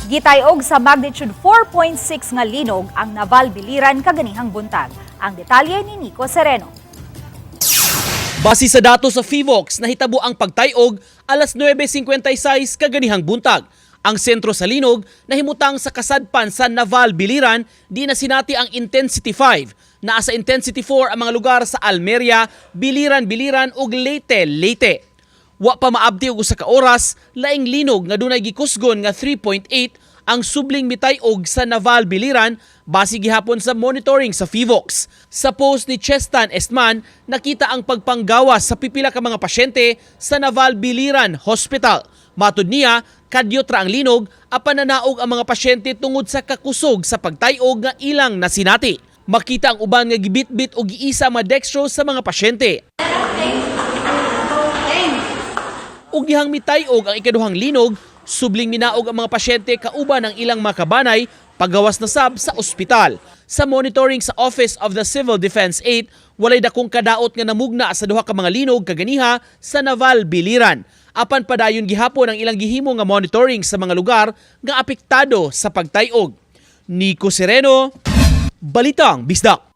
Gitayog sa magnitude 4.6 nga linog ang Naval Biliran kaganihang buntag. Ang detalye ni Nico Sereno. Base sa datos sa Phivolcs, nahitabo ang pagtayog alas 9:56 kaganihang buntag. Ang sentro sa linog nahimutang sa kasadpan sa Naval Biliran, di nasinati ang intensity 5. Naa sa intensity 4 ang mga lugar sa Almeria, Biliran Biliran ug Leyte, Leyte. Wa pa maabti og usa ka oras, laing linog nga dunay gikusgon nga 3.8 ang subling mitay-og sa Naval Biliran base gihapon sa monitoring sa Phivolcs. Sa post ni Chestan Estman, nakita ang pagpanggawas sa pipila ka mga pasyente sa Naval Biliran Hospital. Matud niya, kadyot ra ang linog apan nanaog ang mga pasyente tungod sa kakusog sa pagtay-og nga ilang nasinati. Makita ang uban nga gibitbit o giisa mga dextrose sa mga pasyente. Ug dihang mitay-og ang ikaduhang linog, subling minaog ang mga pasyente kauban ang ilang mga kabanay pagawas na sab sa ospital. Sa monitoring sa Office of the Civil Defense 8, walay dakong kadaot nga namugna sa duha ka mga linog kaganiha sa Naval Biliran. Apan padayon gihapon ang ilang gihimo nga monitoring sa mga lugar nga apektado sa pagtay-og. Nico Sereno, Balitang Bisdak.